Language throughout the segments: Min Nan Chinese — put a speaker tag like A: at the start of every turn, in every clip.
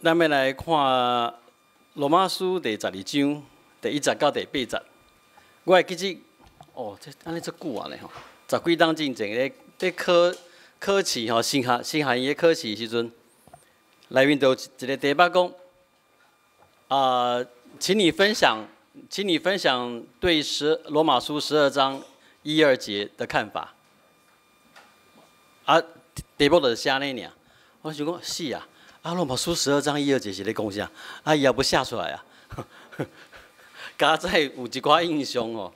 A: 咱欲來看羅馬書第十二章第一節到第八節。我會記得，哦，這按呢足久啊咧吼，十幾冬進前咧，咧考考試吼，神學神學院咧考試時陣，內面就有一個題目講，啊，請你分享對羅馬書十二章一二節的看法。啊，題目就是寫按呢爾，我想講是啊。啊，羅馬書十二章一二節是咧講啥？啊，伊也無寫出來啊。佳哉有一寡印象哦，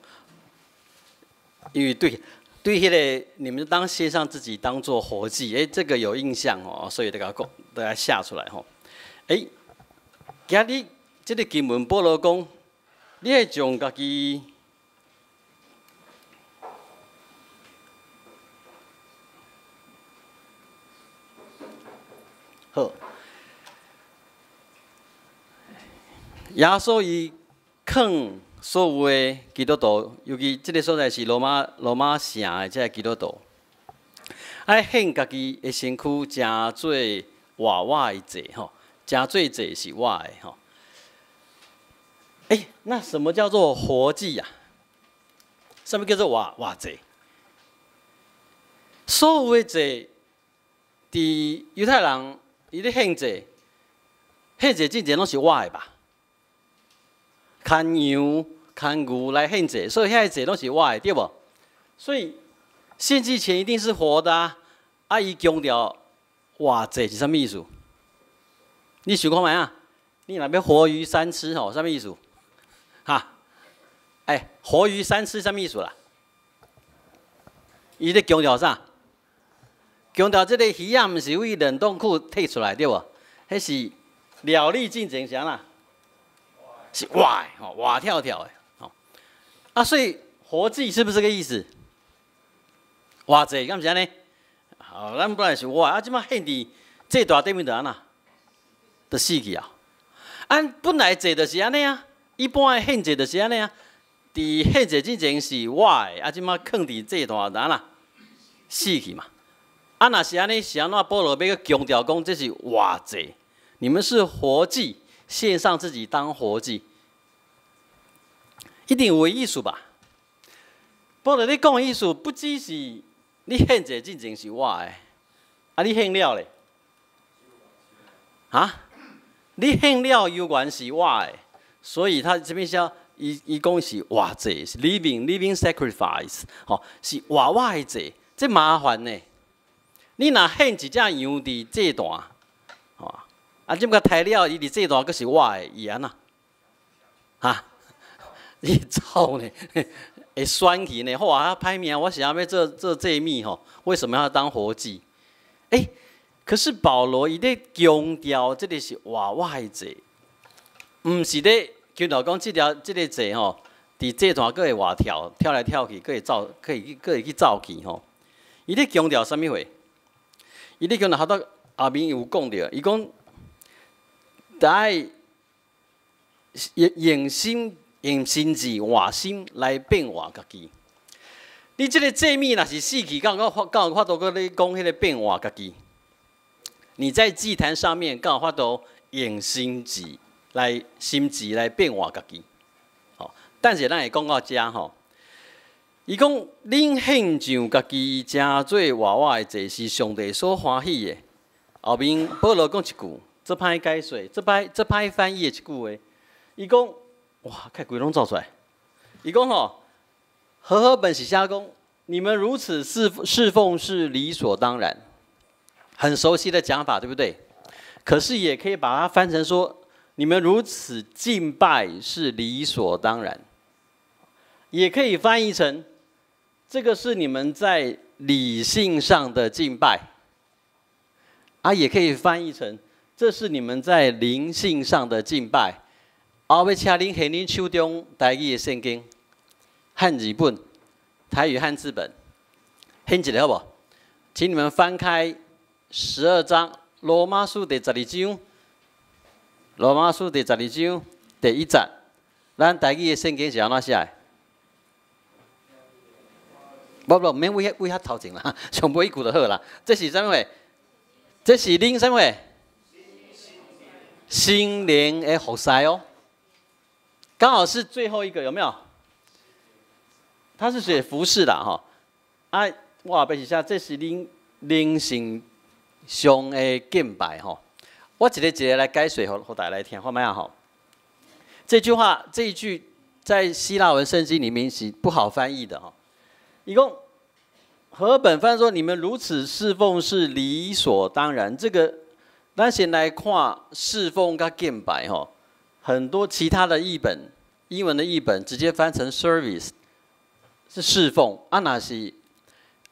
A: 因為對彼個你們當獻上自己當做活祭，欸，這個有印象哦，所以就共講，就共寫出來吼。欸，今日這個經文保羅講，你愛將家己好。耶穌伊勸所有的基督徒，尤其這个所在是羅馬城的這个基督徒，愛獻家己的身軀，成做活活的祭吼，成做祭是活的吼。欸，那什麼叫做活祭啊？什麼叫做活活祭？所有的祭，佇猶太人伊咧獻祭，獻祭之前攏是活的吧？牽羊、牽牛來獻祭，所以遐个祭攏是活的，對無？所以獻祭前一定是活的啊！啊，伊強調活祭是啥物意思？你想看覓啊？你若欲活魚三吃吼，啥物意思？哈？欸，活魚三吃啥物意思啦？伊咧強調啥？強調這个魚仔毋是為冷凍庫提出來，對無？彼是料理進前是按怎？是活的，吼，活跳跳的，吼。啊，所以活祭是不是這個意思？活祭敢毋是按呢？好，咱本來是活，啊，這擺獻佇祭壇頂面就按怎？就死去啊！啊，本來祭就是按呢啊，一般的獻祭就是按呢啊。佇獻祭之前是活的，啊，這擺囥佇祭壇就按怎？死去嘛。啊，若是按呢，是按怎？保羅欲閣強調講這是活祭，你們是活祭。獻上自己當活祭，一定有意思吧？保羅你講的意思，不只是你獻祭進前是活的，啊，你獻了咧？啊？你獻了猶原是活的，所以他這邊寫，伊講是活祭，是 living sacrifice，吼，是活活的祭，這麻煩呢。你若獻一隻羊佇祭壇，吼。啊，這擺刣了，伊佇祭壇閣是活的，伊按怎？哈？伊走呢？會酸去呢？哇，歹命！我想欲做做祭物吼，為什麼要當活祭？欸，可是保羅伊咧強調，這个是活活的祭，毋是咧強調講這條這个祭吼，佇祭壇閣會活跳，跳來跳去，閣會走，閣會去走去吼。伊咧強調啥物貨？伊咧強調，頭拄後面有講著，伊講。愛用心用心志換心來變活家己。你這个祭物若是死去，敢有法度閣咧講彼个變活家己？你在祭壇上面，敢有法度用心志來心志來變活家己？吼，等下咱會講到遮吼。伊講，恁獻上家己，成做活活的祭，是上帝所歡喜的。後面保羅講一句。這歹解說，這歹翻譯的一句話，伊講，哇，看規攏走出來。伊講吼，和合本是寫講，你們如此侍奉是理所當然，很熟悉的講法，對不對？可是也可以把它翻成說，你們如此敬拜是理所當然，也可以翻譯成，這個是你們在理性上的敬拜，啊，也可以翻譯成。這是你們在靈性上的敬拜。後欲請恁還恁手中台語的聖經漢字本、台語漢字本，掀一下好無？請你們翻開十二章羅馬書第十二章，羅馬書第十二章第一節，咱台語的聖經是按怎寫的？無無，免為遐頭前啦，上尾一句就好啦。這是啥物？這是恁啥物？聖靈的服侍哦，剛好是最後一個，有沒有？他是寫服侍的哈。啊，我後壁是寫，這是恁靈性上的敬拜吼。我一個一個來解釋，予大家來聽，看覓仔吼。這句話，這一句在希臘文聖經裡面是不好翻譯的哈。伊講和本翻說，你們如此侍奉是理所當然。這個，咱先來看侍奉佮敬拜吼，很多其他的譯本，英文的譯本直接翻成 service 是侍奉，啊若是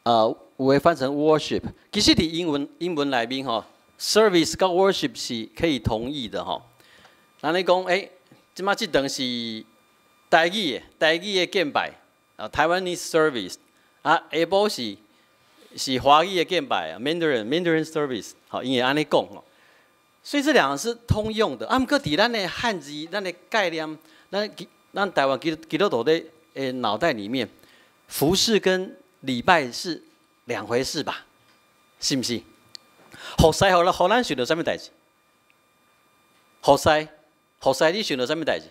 A: 有的翻成 worship。其實佇英文內面吼，service 佮 worship 是可以同義的吼。咱咧講，欸，這擺這頓是台語的敬拜啊，Taiwanese service 啊，下晡是華語的敬拜啊，Mandarin service，好，伊會按呢講吼。所以這兩個是通用的。啊，毋過佇咱的漢字、咱的概念、咱台灣基督徒的腦袋裡面，服侍跟禮拜是兩回事吧？是毋是？服侍予咱想著啥物代誌？服侍，你想著啥物代誌？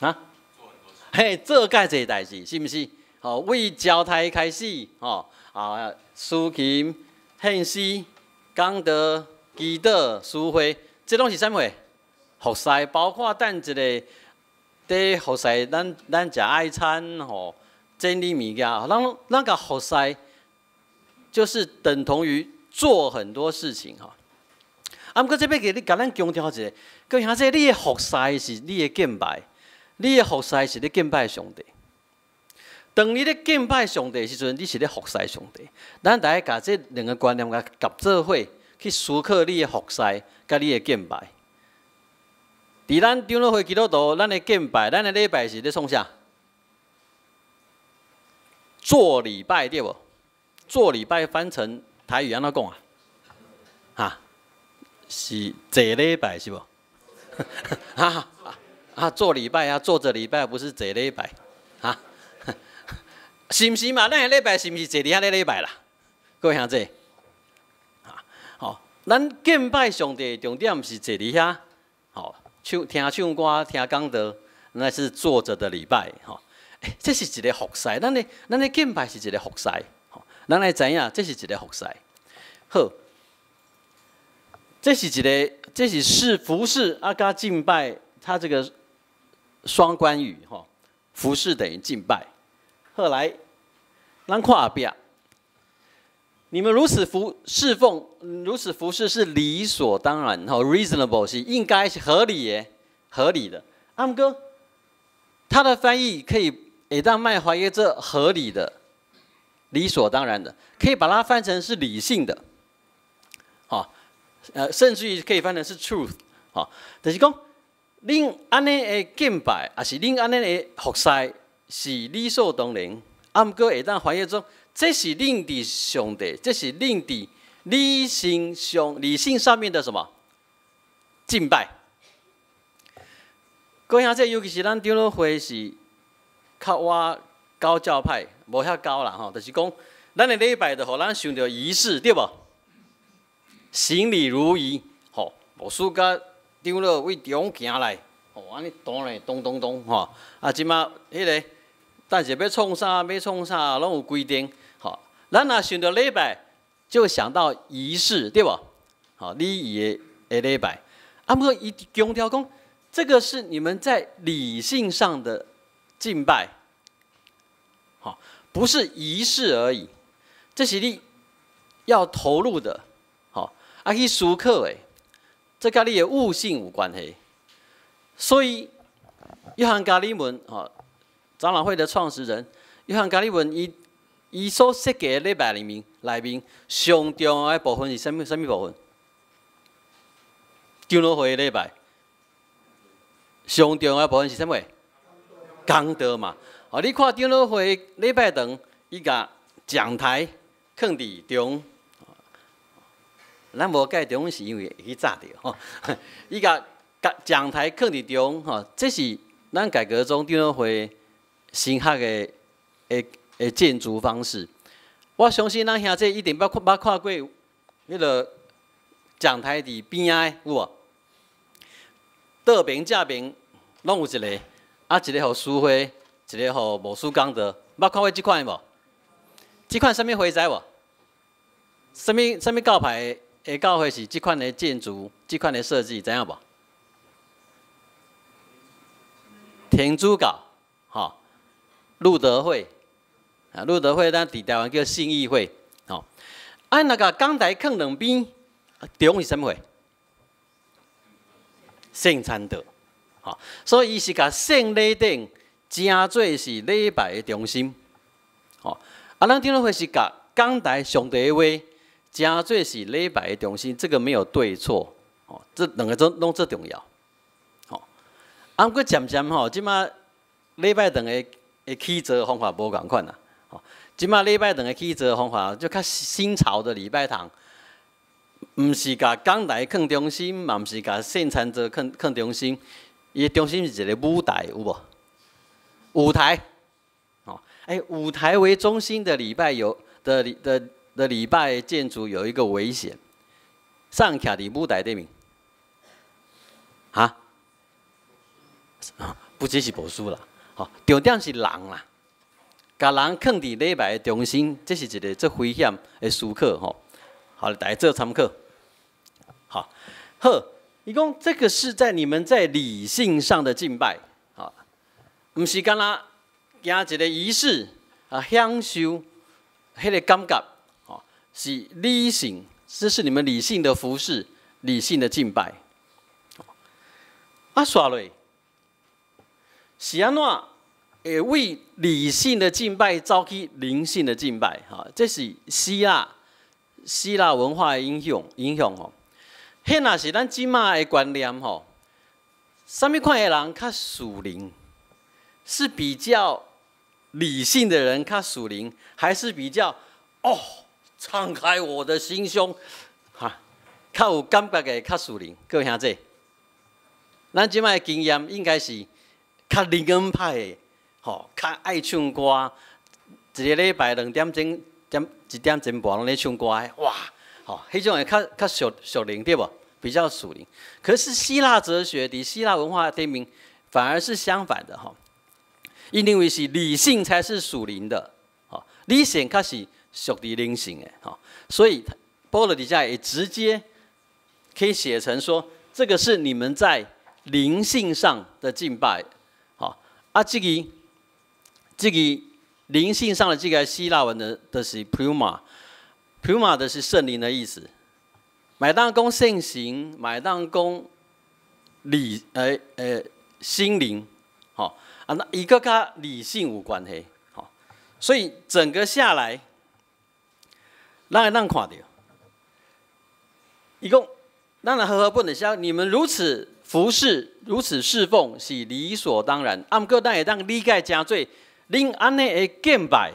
A: 啊？嘿，做蓋濟代誌，是毋是？吼，為醮台開始，吼啊，司琴、獻詩、講道、祈禱、司會，這攏是啥物？服侍，包括等一下，佇服侍咱食愛餐吼，整理物件，咱共服侍，就是等同於做很多事情吼。啊，毋過這欲共你共咱強調一下，各位兄弟，你的服侍是你的敬拜，你的服侍是咧敬拜上帝。當你咧敬拜上帝的時陣，你是咧服侍上帝。咱著愛共這兩个觀念共合做伙去思考你的服侍佮你的敬拜。佇咱長老會基督徒，咱的敬拜，咱的禮拜是咧創啥？做禮拜對無？做禮拜翻成台語按怎講啊？哈？是坐禮拜是無？哈啊，做禮拜啊，坐著禮拜不是坐禮拜，哈？是毋是嘛？咱的禮拜是毋是坐佇遐咧禮拜啦？各位兄弟，啊，吼，咱敬拜上帝的重點是坐佇遐，吼，唱聽唱歌、聽講道，那是坐著的禮拜，吼。欸，這是一个服侍，咱的敬拜是一个服侍，吼，咱來知影這是一个服侍。好，這是一个，這是服侍啊，佮敬拜，它這個雙關語，吼，服侍等於敬拜。後來，咱看後壁，你們如此服侍奉，如此服侍是理所當然，吼，reasonable 是應該是合理的，合理的。啊毋過，他的翻譯可以會當莫翻譯做合理的、理所當然的，可以把它翻成是理性的，好，甚至於可以翻成是 truth，好，就是講，恁按呢的敬拜，抑是恁按呢的服侍，是理所當然。啊，毋過會當翻譯做，這是恁佇上帝，這是恁佇理性上面的什麼敬拜？各位兄弟，尤其是咱長老會是較倚高教派，無遐高啦吼，就是講，咱的禮拜就予咱想著儀式，對無？行禮如儀，吼，牧師佮長老對中行來，吼，按呢咚咧咚咚咚，吼，啊，這馬彼个，但是欲創啥，欲創啥，攏有規定，吼。咱若想著禮拜，就想到儀式，對無？吼，禮儀的禮拜。啊，毋過伊強調講，這個是你們在理性上的敬拜，好，不是儀式而已，這是你要投入的，好，啊去思考的，這佮你的悟性有關係。所以，約翰加利文，吼，長老會的創始人，約翰加利文，伊所設計的禮拜裡面，上重要的部分是啥物？啥物部分？長老會的禮拜，上重要的部分是啥物？講道嘛。哦，你看長老會禮拜堂，伊共講台囥佇中，咱無蓋中是因為會去炸著吼。伊共講台囥佇中，吼，這是咱改革宗長老會神學的建築方式。我相信咱兄弟一定捌看過彼个講臺佇邊仔的有無？倒爿正爿攏有一个，啊，一个予司會，一個予牧師講道，捌看過這款的無？這款啥物會知無？啥物啥物教派的教會是這款的建築，這款的設計，知影無？天主教，吼，路德會，啊，路德會咱佇台灣叫信義會，吼。啊，若共講臺囥兩邊，中是啥物貨？聖餐桌，吼，所以伊是共聖禮殿成做是禮拜的中心，吼。啊，咱長老會是共講臺上帝的話成做是禮拜的中心，這個沒有對錯，吼，這兩個都攏足重要，吼。啊，毋過漸漸吼，這馬禮拜堂的起造方法無仝款啦，吼。這馬禮拜堂的起造方法就較新潮的禮拜堂，毋是共講臺囥中心，嘛毋是共聖餐桌囥囥中心，伊的中心是一個舞台，有無？舞台，哦，欸，舞台為中心的禮拜有的禮的的禮拜建築有一個危險，啥人徛佇舞台頂面？哈？不只是牧師啦，吼，重點是人啦，共人囥佇禮拜的中心，這是一個足危險的思考吼。好，大家做參考。好，好，伊講這個是在你們在理性上的敬拜，好，毋是干焦行一個儀式啊，享受彼個感覺，吼，是理性，這是你們理性的服侍，理性的敬拜。啊，煞落是按怎會為理性的敬拜走去靈性的敬拜？哈，這是希臘文化的影響吼。彼若是咱這馬的觀念吼，啥物款的人較屬靈？是比較理性的人較屬靈，還是比較哦，敞開我的心胸，哈，較有感覺的較屬靈？各位兄弟，咱這馬的經驗應該是較靈恩派的，吼，較愛唱歌，一個禮拜2點鐘，點1點鐘半攏咧唱歌的，哇，吼，彼種的較較屬屬靈對無？比較屬靈。可是希臘哲學佇希臘文化頂面，反而是相反的吼。伊認為是理性才是屬靈的，吼，理性較是屬佇靈性的，吼。所以保羅佇遮也直接可以寫成說，這個是你們在靈性上的敬拜，好，啊，這個靈性上的這個希臘文的是 pneuma，pneuma 的是聖靈的意思。嘛會當講聖神，嘛會當講理，心靈，吼，啊，那伊閣佮理性有關係，吼，所以整個下來，咱會當看著，伊講，咱來和合本的寫，你們如此服侍，如此侍奉，是理所當然。啊，毋過咱會當理解成做，恁按呢的敬拜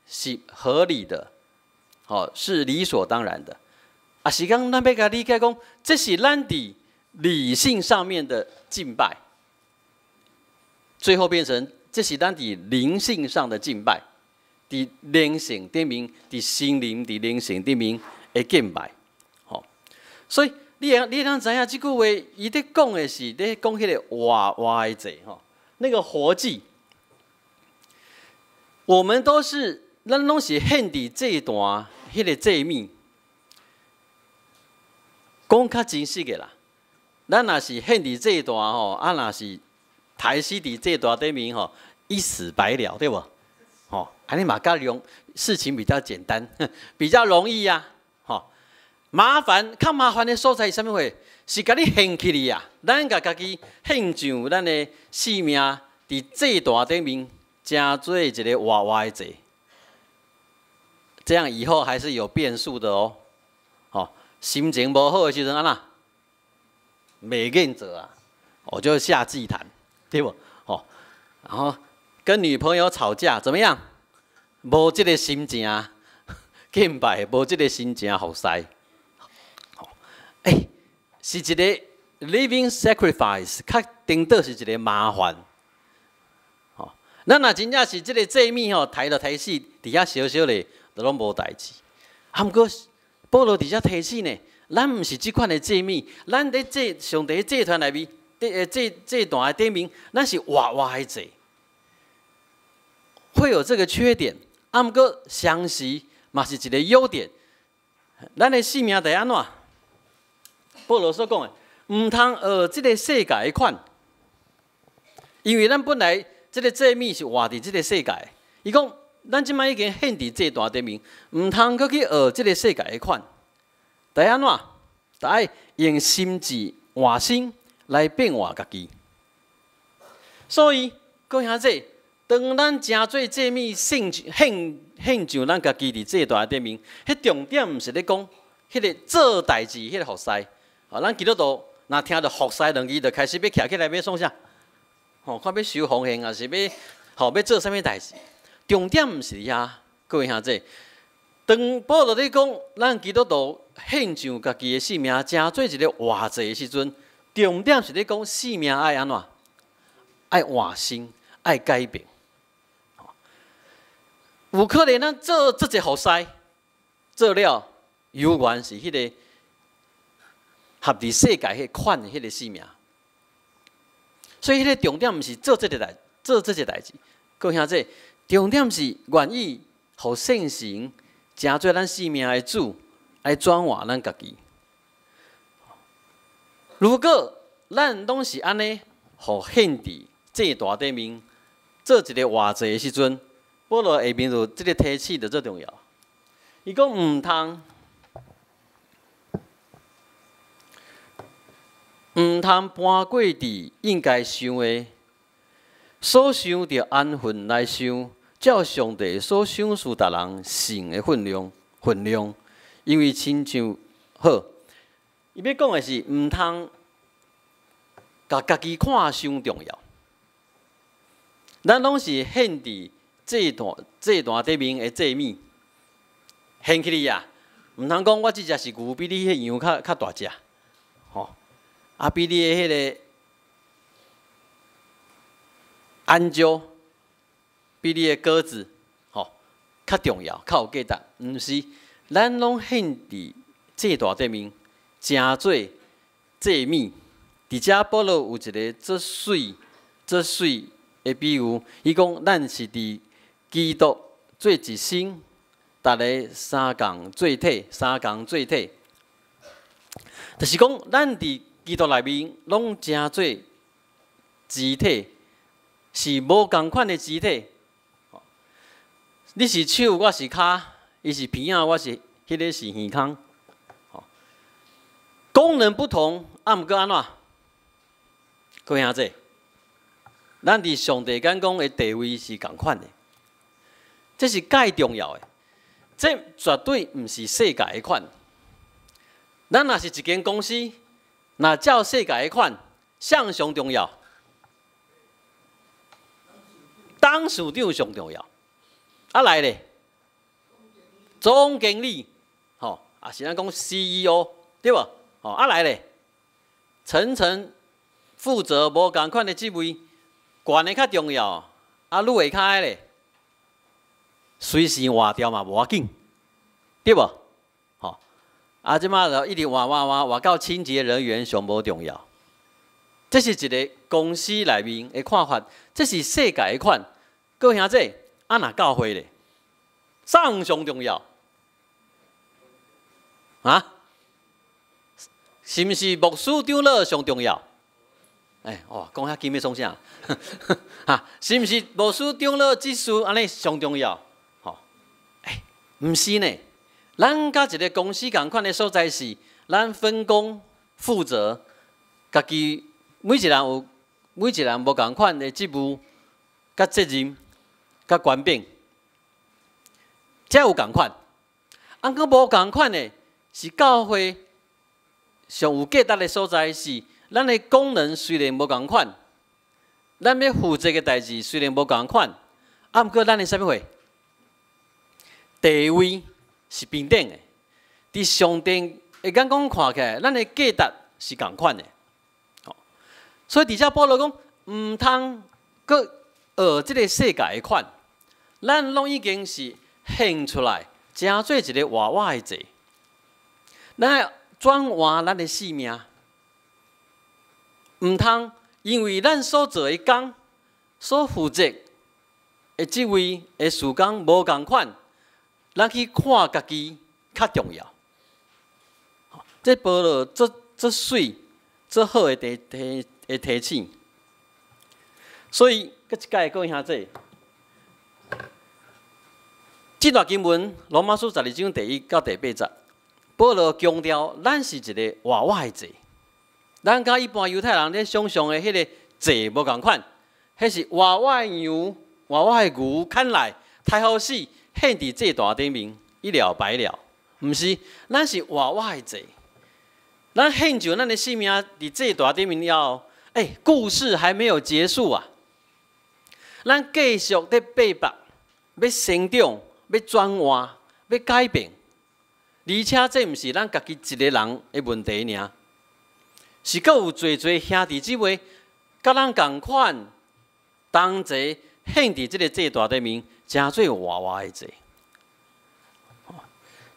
A: 是合理的，吼，是理所當然的。啊，是講咱欲共理解講，這是咱佇理性上面的敬拜，最後變成這是咱佇靈性上的敬拜，佇靈性頂面，佇心靈佇靈性頂面的敬拜，吼。所以你會當知影這句話，伊咧講的是咧講彼個活活的祭吼，那個活祭。我們都是，咱攏是獻佇祭壇彼個祭物。講較真實的啦，咱若是獻佇祭壇吼，啊，若是刣死佇祭壇頂面吼，一死百了，對無？吼，按呢嘛較容事情比較簡單，比較容易呀，吼。麻煩較麻煩的所在是啥物貨？是共你獻起去啊！咱共家己獻上咱的性命，佇祭壇頂面，成做一個活活的祭。這樣以後還是有變數的哦，吼。心情無好的時陣，按怎？袂願做啊，我就下祭壇，對無？吼，然後跟女朋友吵架怎麼樣？無這個心情敬拜，無這個心情服侍。欸，是一個 living sacrifice，較顛倒是一個麻煩。吼，咱若真正是這個祭物吼，刣就刣死，佇遐燒燒咧，就攏無代誌。啊，毋過保羅佇遮提醒呢，咱毋是這款的祭物，咱佇祭上帝祭壇內面，佇祭祭壇的頂面，咱是活活的祭，會有這個缺點，啊，毋過相時嘛是一個優點。咱的性命得按怎？保羅所講的，毋通學這個世界的款，因為咱本來這個祭物是活佇這個世界。伊講，咱這擺已經獻佇祭壇頂面，毋通閣去學這個世界的款。得按怎？得愛用心智換新來變換家己。所以，各位兄弟，當咱成做祭物獻獻獻上咱家己佇祭壇頂面，彼重點毋是咧講彼個做代誌，彼個服侍。啊，咱基督徒若聽著服侍兩字，就開始欲徛起來欲創啥？吼，看欲收奉獻，抑是欲吼欲做啥物代誌？重點毋是遐，各位兄弟。當保羅咧講，咱基督徒獻上家己的性命，成做一個活祭的時陣，重點是咧講性命愛按怎？愛換新，愛改變。有可能咱做這個服侍，做了猶原是彼個合佇世界彼款的彼個性命。所以，彼個重點毋是做這個代，做這個代誌。各位兄弟，重點是願意予聖神成做咱性命的主，來轉換咱家己。如果咱攏是按呢，予獻佇祭壇頂面，做一個活祭的時陣，保羅下面就這個提醒就最重要。伊講毋通，毋通搬過佇應該想的，所想著按份來想，照上帝所賞賜逐人性的分量，分量，因為親像好，伊欲講的是毋通共家己看傷重要。咱攏是獻佇祭壇祭壇頂面的祭物，獻起去啊！毋通講我這隻是牛比你彼羊較較大隻，吼！啊，比你的彼個鵪鶉，比你的鴿子，吼，較重要，較有價值。毋是，咱攏獻佇祭壇頂面，成做祭物。佇遮保羅有一個足媠、足媠的比喻，伊講咱是佇基督做一身，逐个相仝做體，相仝做體。就是講，咱佇基督內面攏成做肢體，是無仝款的肢體。你是手，我是跤，伊是鼻仔，我是彼个是耳孔。功能不同，啊，毋過按怎？各位兄弟，咱佇上帝眼光的地位是仝款的，這是蓋重要的。這絕對毋是世界的款。咱若是一間公司，若照世界的款，啥上重要？董事長上重要。啊來咧，總經理，吼，啊是咱講 CEO 對無？吼啊來咧，層層負責無仝款的職位，懸的較重要，啊愈下跤的咧，隨時換掉嘛無要緊，對無？吼，啊這擺就一直換換換換到清潔人員上無重要。這是一個公司內面的看法，這是世界的款。各位兄弟，啊若教會咧，啥上重要？啊？是毋是牧師長老上重要？欸，哇，講遐緊欲創啥？哈，是毋是牧師長老執事按呢上重要？吼，欸，毋是呢。咱佮一個公司仝款的所在是，咱分工負責，家己每一人有每一人無仝款的職務、佮責任、佮權柄，這有仝款。啊，閣無仝款的是教會上有價值的所在是，咱的功能雖然無仝款，咱欲負責的代誌雖然無仝款，啊，毋過咱的啥物貨？地位是平等的。佇上帝的眼光看起來，咱的價值是仝款的。所以佇遮保羅講，毋通閣學這個世界的款，咱攏已經是獻出來，成做一個活活的祭。咱愛轉換咱的性命。毋通因為咱所做的工，所負責的這位的事工無仝款，咱去看家己較重要。這保羅足足媠、足好的提提的提醒。所以，閣一擺各位兄弟，這段經文羅馬書12章第1到第8節，保羅強調咱是一個活活的祭。咱佮一般猶太人咧想象的彼個祭無仝款，彼是活活的羊、活活的牛牽來，刣予死，獻佇祭壇頂面，一了百了。毋是，咱是活活的祭。咱獻上咱的性命佇祭壇頂面了後，欸，故事還沒有結束啊！咱繼續咧爬拔，欲成長，欲轉換，欲改變。而且這毋是咱家己一个人的問題爾，是閣有濟濟兄弟姊妹，佮咱仝款，同齊獻佇這个祭壇頂面，成做活活的祭。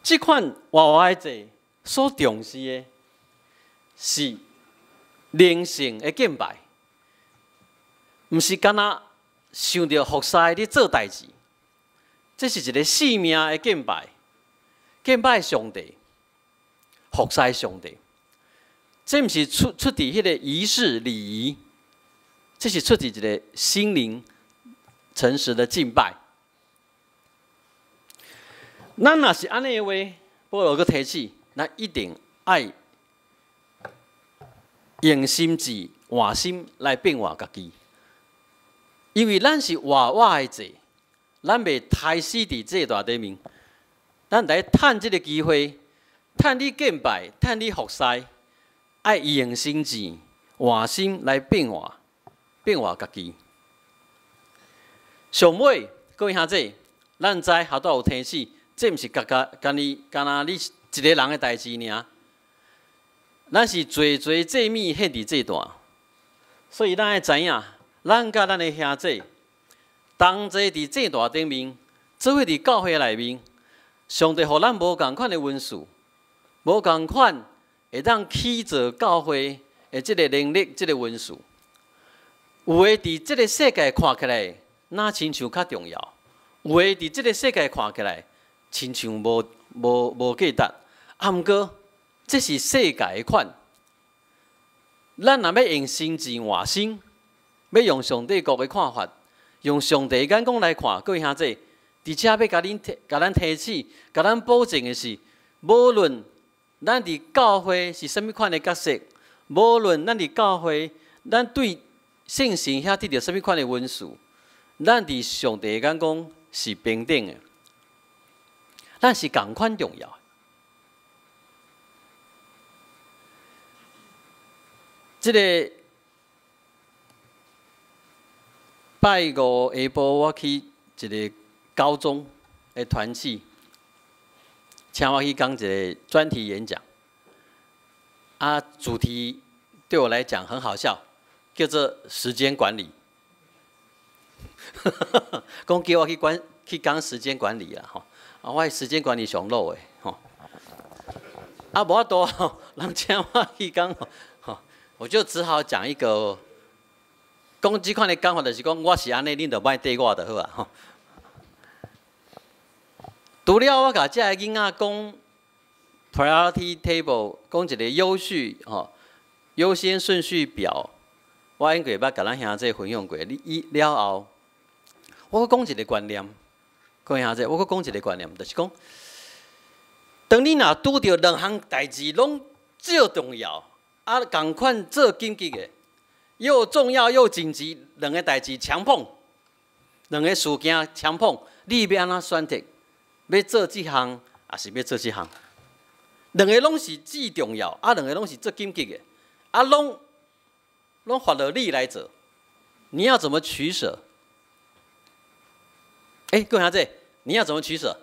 A: 這款活活的祭所重視的是靈性的敬拜，毋是干焦想著服侍咧做代誌。這是一个性命的敬拜，敬拜上帝，服侍上帝。這毋是出佇彼个儀式禮儀，這是出佇一个心靈誠實的敬拜。咱若是按呢的話，保羅閣提醒，咱一定愛用心志換心來變換家己，因為咱是活活的祭，咱袂刣死佇祭壇頂面，咱來趁這个機會，趁你敬拜，趁你服侍，愛用心志換心來變換，變換家己。上尾，各位兄弟，咱知頭拄有提醒，這毋是家家干你干焦你一个人的代誌爾。咱是濟濟祭物獻佇祭壇，所以咱愛知影，咱佮咱的兄弟同齊佇祭壇頂面，做伙佇教會內面，上帝予咱無仝款的恩賜，無仝款會當起造教會的這个能力，這个恩賜。有的佇這个世界看起來，若親像較重要；有的佇這个世界看起來，親像無價值。啊，毋過這是世界的款。咱若欲用心志換心，欲用上帝國的看法，用上帝的眼光來看，各位兄弟，佇遮欲共恁提，共咱提醒，共咱保證的是，無論咱佇教會是啥物款的角色，無論咱佇教會，咱對聖神遐得著啥物款的恩賜，咱佇上帝的眼光是平等的，咱是仝款重要。這个拜五下晡，我去一个高中的團契，請我去講一个專題演講。啊，主題對我來講很好笑，叫做時間管理。講叫我去管去講時間管理啦，吼！啊，我時間管理上老的，吼！啊，無法度，人請我去講，吼，我就只好講一個，講這款的講法，就是講我是按呢，恁就莫綴我就好啊，吼。除了我共這个囡仔講 priority table，講一个優序，吼，優先順序表，我應該捌共咱兄弟分享過。你伊了後，我閣講一个觀念，各位兄弟，我閣講一个觀念，就是講，當你若拄著兩項代誌攏足重要，啊，仝款做緊急的，又重要又緊急，兩个代誌強碰，兩个事件強碰，你欲按怎選擇？欲做這項，抑是欲做這項？兩个攏是至重要，啊，兩个攏是足緊急的，啊，攏發予你來做，你要怎麼取捨？欸，各位兄弟，你要怎麼取捨？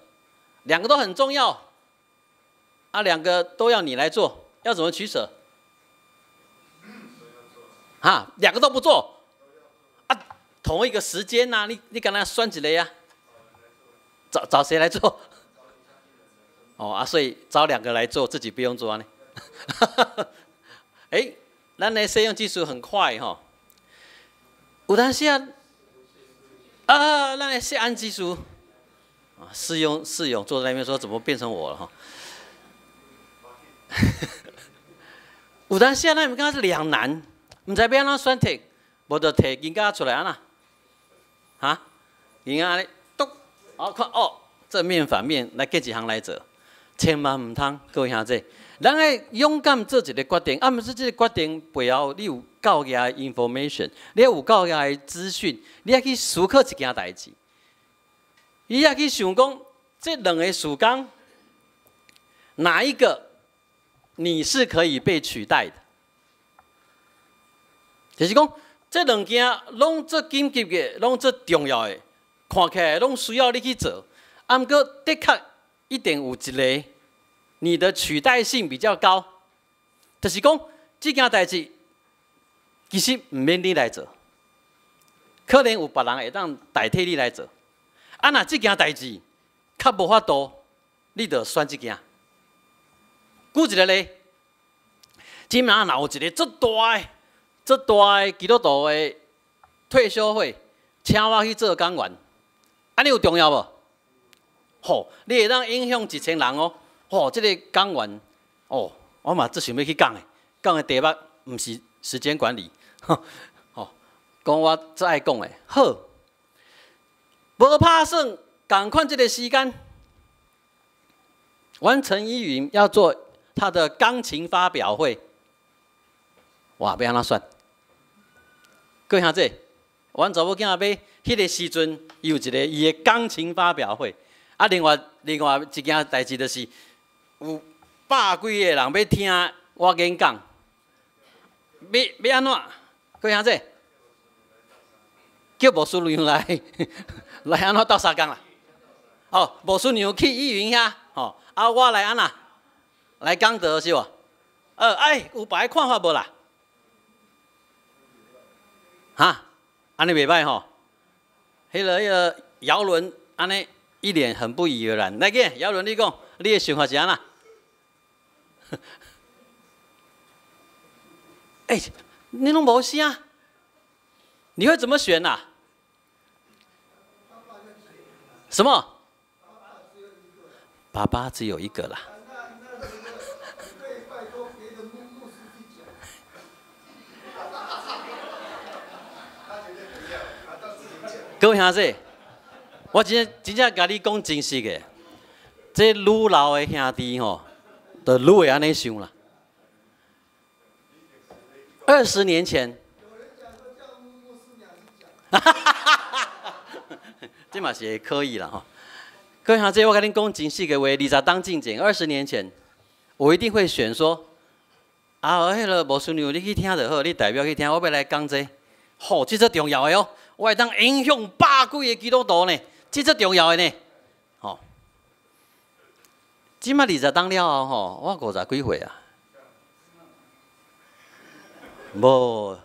A: 兩個都很重要，啊，兩個都要你來做，要怎麼取捨？哈，兩個都不做，啊，同一個時間吶，你敢若選一個呀？找誰來做？哦啊，所以找兩個來做，自己不用做呢。欸，咱的使用技術很快吼。有當時啊，啊，咱的謝安技術啊，試用試用坐在那邊說，怎麼變成我了哈？有當時啊，咱毋感覺是兩難，毋知欲按怎選擇，無就提銀仔出來按怎？哈？銀仔按呢，篤，哦看哦，正面反面來揀一項來做，千萬毋通，各位兄弟，咱愛勇敢做一個決定，啊，毋是這個決定背後你有夠額 information，你有夠額的資訊，你愛去思考一件代誌，你愛去想講，這兩个事工，哪一個你是可以被取代的？就是講，這兩件攏足緊急的，攏足重要的，看起來攏需要你去做。啊，毋過的確一定有一个你的取代性比較高，就是講這件代誌其實毋免你來做，可能有別人會當代替你來做。啊，若這件代誌較無法度，你就選這件。舉一個例，這馬若有一个足大的、足大的基督徒的退修會，請我去做講員，按呢有重要無？吼，你會當影響1000人哦。吼，這个講員，哦，我嘛足想欲去講的，講的題目毋是時間管理，吼，講我足愛講的。好，無拍算仝款這个時間，阮陳依雲要做他的鋼琴發表會，哇，欲按怎選？各位兄弟，阮查某囝欲彼个時陣，伊有一个伊的鋼琴發表會。啊，另外一件代誌就是有百幾個人欲聽我演講，欲按怎？各位兄弟，叫牧師娘來按怎鬥相共啦？哦，牧師娘去依雲遐，吼，啊，我來按怎？來講道是無？哎，有別个看法無啦？哈，按呢袂䆀吼。彼个姚倫按呢一臉很不以為然。來見，姚倫你講，你的想法是按怎？欸，你攏無聲，你會怎麼選啊？什麼？爸爸只有一個啦。各位兄弟，我真真正共你講真實的，這愈老的兄弟吼，就愈會按呢想啦。20年前，這嘛是可以啦吼。各位兄弟，我共恁講真實的話，20冬進前，20年前，我一定會選說，啊，彼个牧師娘，你去聽就好，你代表去聽，我欲來講這个，吼，這足重要的哦，我會當影響百幾个基督徒呢，這足重要的呢，吼。這馬20冬了後吼，我50幾歲啊，無，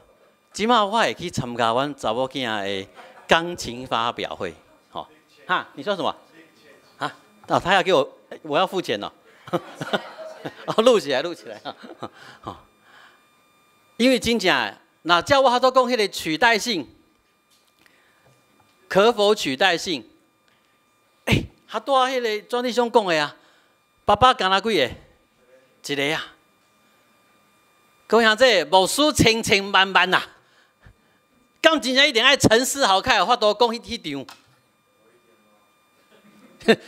A: 這馬我會去參加阮查某囝的鋼琴發表會，吼，哈，你說什麼？啊，哦，他要給我，我要付錢哦，哦，錄起來，錄起來，吼，因為真正，若照我拄仔講彼个取代性，可否取代性？欸，拄仔彼个莊弟兄講的啊，爸爸干焦幾个？一个啊。各位兄弟，牧師千千萬萬啊，敢真正一定愛陳思豪較有法度講彼場？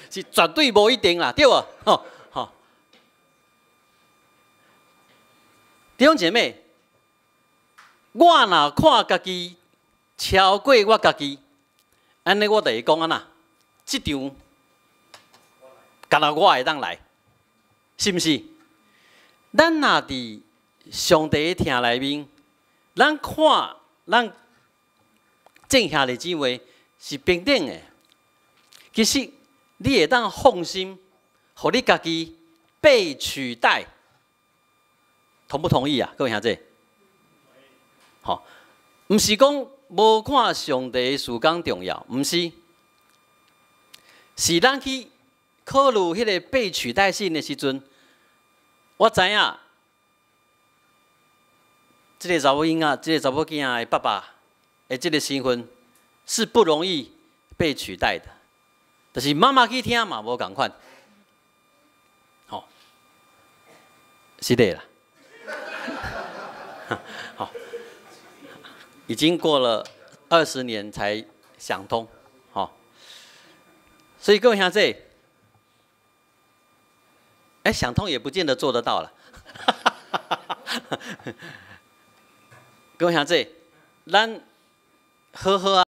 A: 是絕對無一定啦，對無？吼吼。弟兄姐妹，我若看家己超過我家己，按呢我就會講按怎？這場干焦我會當來，是毋是？咱若佇上帝的疼內面，咱看咱眾兄弟姊妹是平等的。其實你會當放心，予你家己被取代，同不同意啊？各位兄弟，吼，毋是講無看上帝的事工重要，毋是，是咱去考慮彼个被取代性的時陣，我知影這个查某囡仔，這个查某囝的爸爸的這个身份是不容易被取代的。但是媽媽去聽嘛無仝款，吼，是的啦。好，已經過了20年才想通，吼。所以各位兄弟，哎，想通也不見得做得到了。各位兄弟，咱好好啊。